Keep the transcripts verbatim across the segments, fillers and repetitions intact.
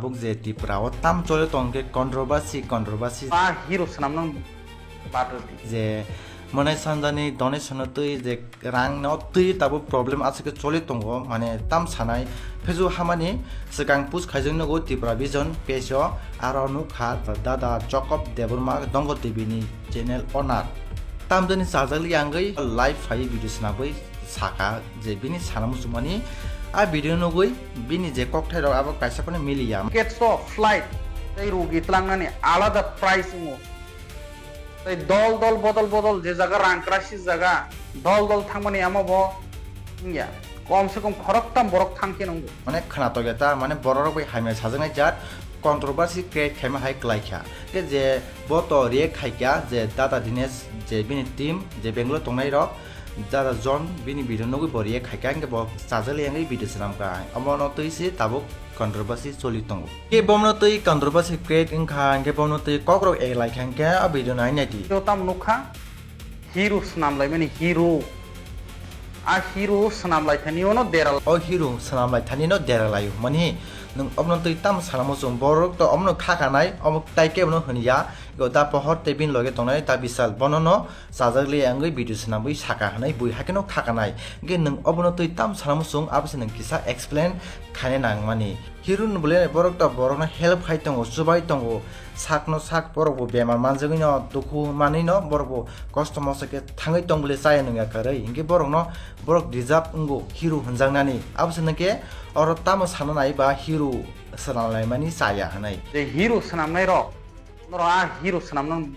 Tabuk je Tripura o tam choli tong khe controversy, controversy. A hero swnamno bathar di. Je mwnai sanjani donation no twi je rang no twi tabuk problem aswk khe choli tongo, mane tam sanai. Phejwk hamani swkang post khaijak nugo Tripura Vision page o, aro nukha dada Jacob Debbarma Dongo T V ni channel owner. Tamjani chajakli yangwi live phaiwi video swnamwi saka je bini sana muchungmani a video nugwi bini je kokthai rok abo kaisa phano miliya. Tickets o flight tei rugi tlangnani alada price wngo. Tei dol dol bodol bodol je jaga rang kwrasi jaga dol dol thangmani amo bo wngya. Kom se kom khoroktham borok thang khe nwngo. Mane khwnatok ya ta, mane borok rok bai hamya sajaknai jat controversy create khaima hai kwlai kha. Khe je bo to react khai kha je Dada Dinesh je bini team je Bangalore tongnai rok, Dada John bini video nugwi bo react khai kha, hwnkhe bo chajakli yangwi video swnam kha. Omono twi se tabuk controversy choli tongo. Khe bomno twi controversy create wngkha, hwnkhe bomno twi kokrok eklai kha, hwnkhe a video nai nai di. Yo tam nukha, hero swnam laimani hero. A hero swnam lai thani ono dera. O hero swnam lai thani no dera laio. Mani nwng obono twi tam sana muchung, borok to omono kha kanai, omo tai kebono hwnya. Go da pohor tei bini loge tongnai da Bisal, bono no chajakli yangwi video swnamwi saka hwnwi bui haikhe no kha kanai. Hwnkhe nwng obono twi tam sana muchung, abo se nwng kisa explain khaina nangmani. Hero ni bole borok to borokno help khai tongo, chubai tongo, sakno sak borok bo bemar manjagwi no, dukhu manwi no, borok bo kosto mosto khe thangwi tong bole chaya nungya kwrwi, hinkhe borokno borok deserve wngo hero hwnjaknani. Abo se nangkhe oro tamo sana nai ba hero swnam laimani chaya hwnwi. Je hero swnamnai rok, norok a hero swnamno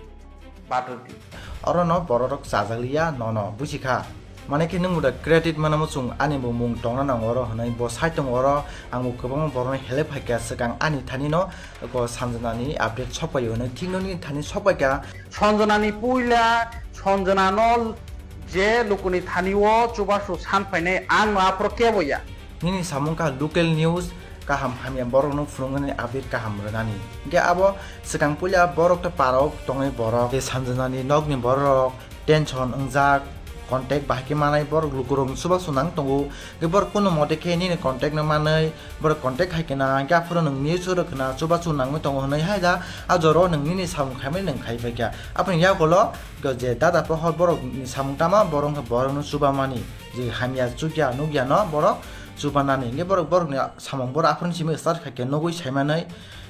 bathar di. Oro no borok rok chajakliya nono, buji kha. Mane khe nwng da credit mana muchung ani bo mung tongna nango oro hwnwi bo sai tongo oro, ang bo kwbangma borokno help hai kha swkang ani thani no ko Sanjana ni update sok pai hwnwi thik noni thani sok pai kha. Sanjana ni puila Sanjana no je lukuni thani o chubachu san phainai ang no aphuru kebo ya. Nini samung kha local news, kaham hamya borokno phunuknani update kaham rwnani. Hwnkhe abo swkang puila borok tei parao tongnai borok tei Sanjanani nokni borok tension wngjak, contact bahai khe manai borok lukurok chubachu nang tongo. Hwnkhe borok kunu mote khe nini contact no manwi borok contact hai khe na, hwnkhe aphuru nwng news o rwkhe na chubachu nangwi tongo hwnwi hai da a jora o nwng nini samung khaimani nwng khai phaikha. Aboni yagulo je dada pohor borokni samung tama borok wngkha borokno chubamani. Je hamya chukya nukya no borok chubanani. Hwnkhe borok borokni samung borok aphuru simi start khaikhe nugwi saimanwi.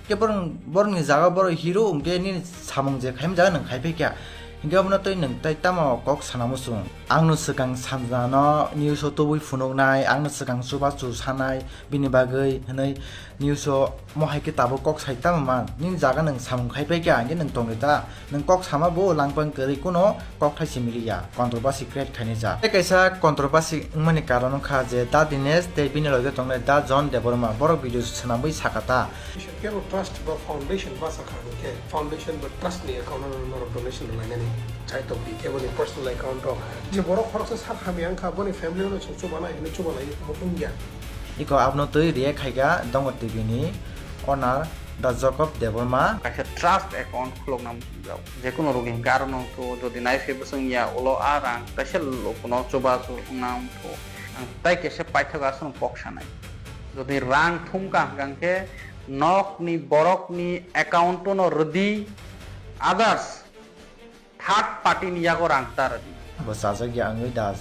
Hwnkhe borok, borokni jaga borok hero hwnkhe nini samung je khaima jaga nwng khai phaikha. Hwnkhe obono tei nwng tei tamo kok sana muchung? Angno swkang Sanjana no news o tubui phunuknai, angno swkang chubachu sanai bini bagwi hwnwi news o mo hai khe tabuk kok sai tamo man? Nini jaga nwng samung khai phaikha hwnkhe nwng tongwi ta? Nwng kok sama bo langpang kwrwi kuno kok thai simi liya, controversy create khainai ja. Tei kaisa controversy wngmani karon wngkha je Da Dinesh tei bini loge tongnai Da John Debbarma borok video swnamwi sakha ta. Kebo trust ba foundation basa kha hwnkhe foundation ba trust ni account no norok donation rwlainani chai tongdi kebo ni personal account rok. Je borok khoroksa sak hamya wngkha boni family no chwng chubanai hwnwi chubanai bo wngya. Iko abono twi react khaikha Dongo T V ni owner Da Jacob Debbarma. Kaisa trust account khulokna muchungjak. Jekunu rokni karon wngthu, jodi naiphai bwswng ya ulo a rang kaisa lukuno chubachu wngna wngthu, ang tai kaisa paithak aswk kok sanai. Jodi rang thumkha hwnkhe nokni borokni account-o no rwdi, others third party ni yago rang ta rwdi. Bo chajak ya wngwi da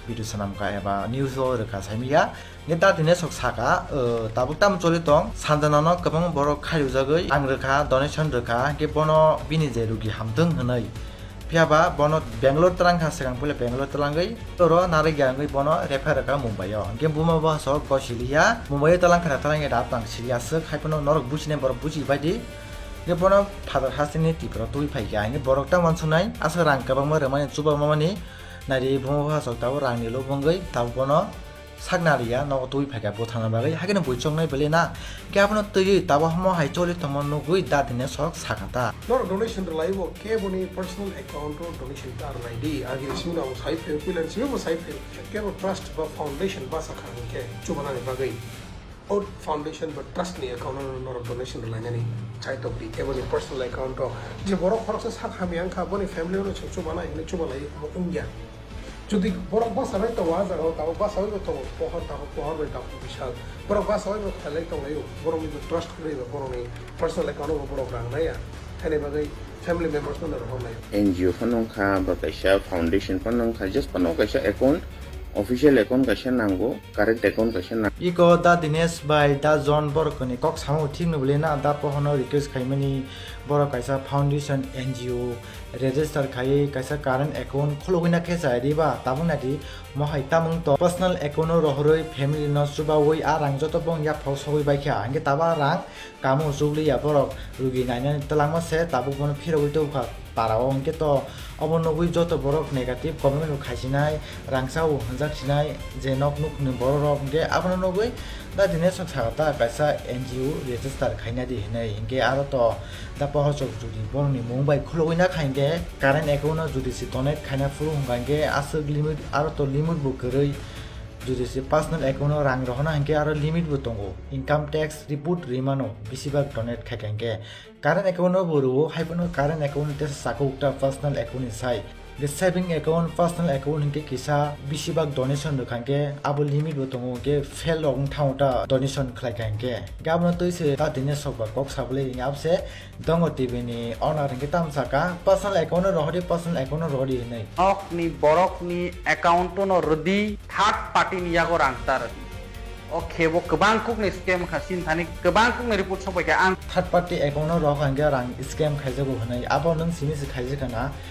video swnam kha eba news o rwkha saimya. Nge da tini sok saka, uh, tabuk tamo choli tong, Sanjana no kwbangma borok khairujagwi ang rwkha, donation rwkha, hwnkhe bono bini je rugi hamthwng hwnwi. Phiya ba bono Bangalore twlang kha, swkang puila Bangalore twlangwi, oro narwk ya wngwi bono refer rwkha Mumbai o. Hwnkhe buma bo aswk gosiliya, Mumbai o twlang kha, twlangya da tang siliya swk, hai phano norok businai borok buji bai di. Hwnkhe bono phatar hasteni Tripura twi phai kha, hwnkhe borok ta uansuknai, aswk rang kwbangma rwmani, chuba mamani, nai di buma bo aswk tabuk rangni lob wngwi, tabuk bono sakna riya, nogo twi phaikha bwthangna bagwi, haikhe no bui choknai belai na. Hwnkhe abono twiwi tabuk hamo hai choli tongma nugwi da tini sok sakha ta. Norok donation rwlaibo keboni personal account o donation ta rwlai di. Agini simi no ang sai phai, puila ni simi bo sai phai. Kebo trust ba foundation basa kha hwnkhe chubanani bagwi. O foundation ba trust ni account o norok donation rwlainani chai tongdi. Keboni personal account o je borok khoroksa sak hamya wngkha, boni family o no chwng chubanai hwnwi chubalai bo wngya. Jodi borok bachai bai tongo, ah jagao tabuk bachai bai tongo, pohor tabuk pohor bai tabuk bisal. Borok bachai bai khailai tonglaio, borokni trust kwrwi ba borokni personal account o borok rang naiya. Haini bagwi family members no rohor nai. N G O phano wngkha, ba kaisa foundation phano wngkha, just phano kaisa account, official account kaisa nango, current account kaisa nango. Iko Da Dinesh bai Da John borokni kok samo thik no bwlwi na, da pohorno request khaimani borok kaisa foundation N G O register khaiwi kaisa current account khulugwi na khe chai di ba, tabuk na di, mohai tamung to personal account no rohorwi family no chubawi a rang joto bong yaphao sogwi bai kha, hwnkhe tabo a rang kamo chukliya borok rugi nainani twlangma se tabuk bono phirogwi tubukha para o, hwnkhe to obo nugwi joto borok negative comment rok khaisinai, rangchao hwnjak sinai je nok nukhungni borok rok, hwnkhe abono nugwi Da Dinesh rok sakha ta kaisa N G O register khaina di hinwi, hwnkhe aro to da pohor chok jodi borokni mung bai khulugwi na kha hwnkhe current account no jodi se donate khaina phuru hwnkha hwnkhe aswk limit aro to limit bo kwrwi. Jodi se personal account o rang rohorna hinkhe aro limit bo tongo, income tax report rwi mano, besibak donate khaikha hinkhe. Current account o bo rwo, haiphano current account ni teisa sakha ukta personal account ni sai. Hinkhe saving account, personal account hinkhe kisa besibak donation rwkha hinkhe abo limit bo tongo, hinkhe fail rok wng thango ta donation khlaikha hinkhe. Hinkhe abono twi se ta tini sokba kok sabwlai hinkhe abose Dongo T V ni owner hinkhe tamo sakha, personal account no rohordi, personal account no rohordi hinwi. Nokni borokni account no rwdi, third party ni yago rang ta rwdi. O khe bo kwbang kuk ni scam kha, sini thani kwbang kuk ni report sok bai kha ang. Third party account no rohor hinkhe rang scam khaijago hinwi, abo nwng simi se khaijak na.